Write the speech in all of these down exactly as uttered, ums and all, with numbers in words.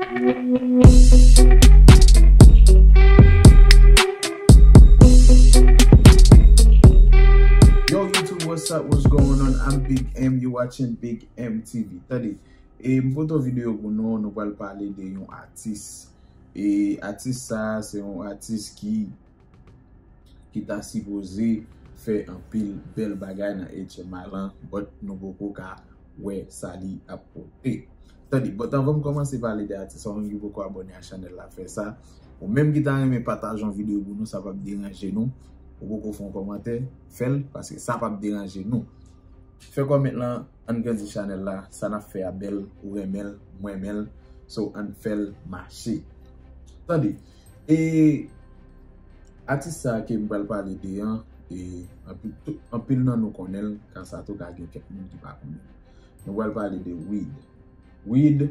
Yo, YouTube, what's up? What's going on? I'm Big M. You watching Big M T V. Tande, e m pote yon videyo pou nou, nou pral pale de yon atis. E atis sa, se yon atis ki ki ta sipoze fè anpil bèl bagay nan H M I lan, but nou poko ka wè sa li ap pote. Tande, but anvan m kòmanse pale de atis sa, ou menm ki poko abòne a chanèl la, fè sa. Ou menm ki ta renmen pataje yon videyo pou nou, sa p ap deranje nou. Ou poko fè yon kòmantè, fè l, paske sa p ap deranje nou. Fè kòmant lan, ann grandi chanèl la, sa n ap fè a bèl, ou renmen l, mwen renmen l, so ann fè l mache. Tande, e atis sa ke m pral pale de an, e anpil, tout, anpil nan nou konnen l, kansa tou ka gen kèk moun ki pa konnen l. Nou pral pale de Wid. Wid,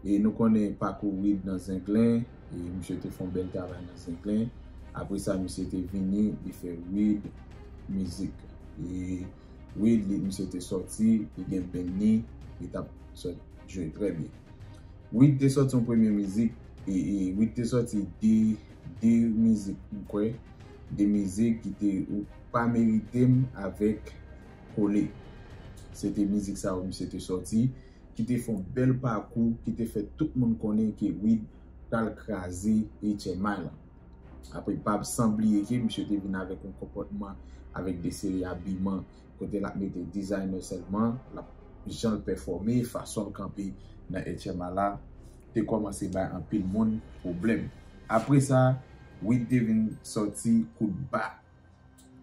e nou konnen pakou Wid nan Zenglen, e misye te fè yon bèl travay nan Zenglen. Apre sa, misye te vini, li fè Wid mizik. E Wid, li, misye te sòti, li gen band ni, li t ap sòt jwe trè byen. Wid te sòti yon premye mizik, e, e Wid te sòti de, de mizik, m kwè, de mizik ki te Ou Pa Merite M avèk Kole. Se te mizik sa yo misye te sòti, ki te fè yon bèl pakou, ki te fè tout moun konnen ke Wid pral kraze H M I lan. Apre, pa san bliye ke misye te vin avèk yon konpòtman, avèk de seri abiman, kote l ap mete designer sèlman, l ap, jan l pèfòme, fason l kanpe nan H M I la, te kòmanse bay anpil moun pwoblèm. Apre sa, Wid te vin sòti Kout Ba.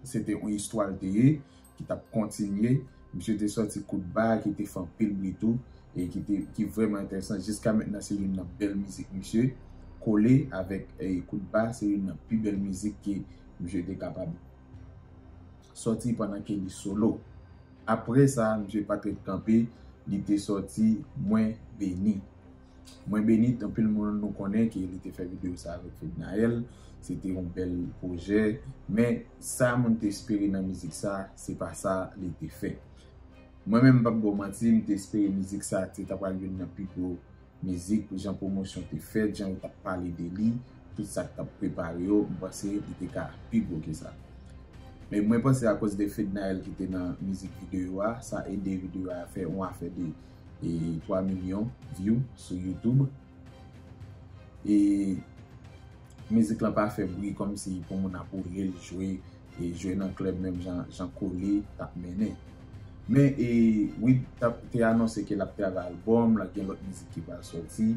Se te yon istwa l te ye, ki t ap kontinye. Misye te sòti Kout Ba, ki te fè anpil bri tou, e ki te, ki vrèman enteresan. Jiska mentnan, se youn nan bèl mizik misye. Kole avèk, e, Kout Ba, se youn nan pi bèl mizik ke misye te kapab sòti pandan ke li solo. Apre sa, misye pa t ret kanpe, li te sòti Mwen Beni. Mwen Beni, anpil moun nou konnen ke li te fè videyo sa avèk Fednaelle. Se te yon bèl pwojè. Men, sa moun te espere nan mizik sa, se pa sa li te fè. Mwen menm, m p ap ba w manti, m te espere mizik sa te ta pral youn nan pi gwo mizik, jan pwomosyon te fèt, jan yo t ap pale de li, tout sa k t ap prepare yo, m panse li te ka pi gwo ke sa. Men mwen panse akoz de Fednaelle ki te nan mizik videyo a, sa ede videyo a fè yon afè de, e, twa milyon view sou YouTube. E mizik lan pa fè bri kòmsi pou moun ap woule l jwe, e jwe nan klèb menm jan, jan Kole t ap mennen. Men, e, Wid t ap, te anonse ke l ap travay albòm, l ap gen lòt mizik ki pral sòti,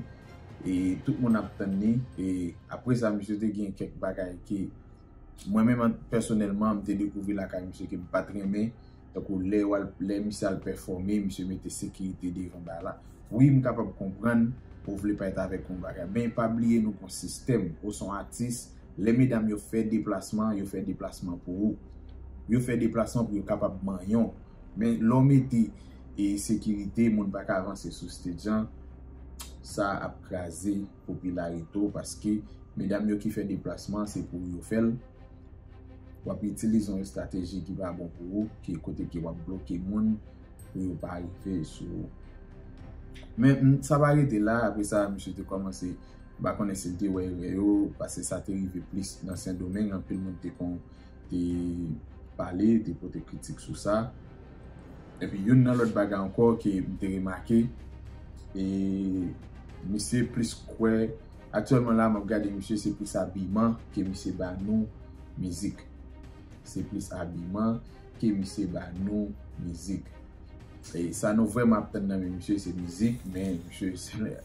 e tout moun ap tann li, e apre sa, misye te gen kèk bagay ke mwen menm, an, pèsonèlman, m te dekouvri lakay misye ke m pa t renmen, tankou lè w al, lè misye al pèfòme, misye mete sekirite devan bagay la. Wi, m kapab konprann ou vle parèt avèk yon bagay, men pa bliye nou gon sistèm, ou se yon atis, lè medam yo fè deplasman, yo fè deplasman pou ou. Yo fè deplasman pou yo kapab manyen w. Men lè w mete, e, sekirite, moun pa ka avanse sou stage lan, sa ap kraze popilarite w, paske medam yo ki fè deplasman, se pou yo fè l. W ap itilize yon estrateji ki pa bon pou ou, ki kote ke w ap bloke moun pou yo pa rive sou ou. Men, m, sa pa rete la, apre sa, misye te kòmanse, m pa konnen si l te wè erè yo, paske sa te rive plis nan Sendomeng, anpil moun te kon, te pale, te pote kritik sou sa. Epi youn nan lòt bagay ankò ke m te remake, e misye plis kwè, aktyèlman la, m ap gade misye, se plis abiman ke misye ba nou mizik. Se plis abiman ke misye ba nou mizik. E sa nou vrèman ap tann nan men misye, se mizik, men misye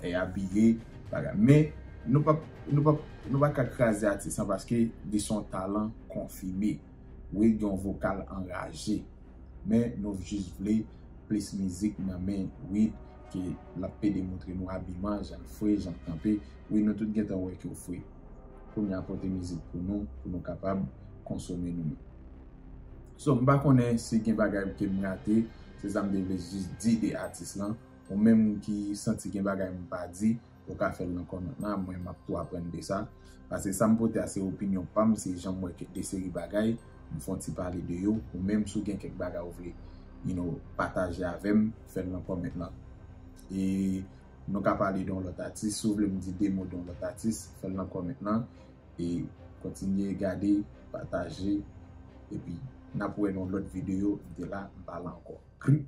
e abiye, bagay. Men nou pa, nou pa, nou pa ka kraze atis lan paske li se yon talan konfime. Wid gen yon vokal anraje. Men nou jis vle plis mizik nan men Wid ke l ap pede montre nou abiman, jan l fre, jan l kanpe. Wi, nou tout gentan wè ke w fre. Kounye a pote mizik pou nou, pou nou kapab konsome nou menm. So, m pa konnen si gen bagay ke m rate, se sa m te vle jis di de atis lan. Ou menm ki santi gen bagay m pa di, ou ka fè l nan kòmant lan, mwen m ap tou aprann de sa. Paske sa m pote a se opinyon pa m, se jan m wè ke de seri bagay, m fè yon ti pale de yo. Ou menm si w gen kèk bagay ou vle, you know, pataje avè m, fè l nan kòmant lan. E nou ka pale de yon lòt atis. Si w vle m di de mo de yon lòt atis, fè l nan comment lan. E kontinye gade, pataje, epi n ap wè nan lòt videyo. M te la, m pa la ankò. Krip.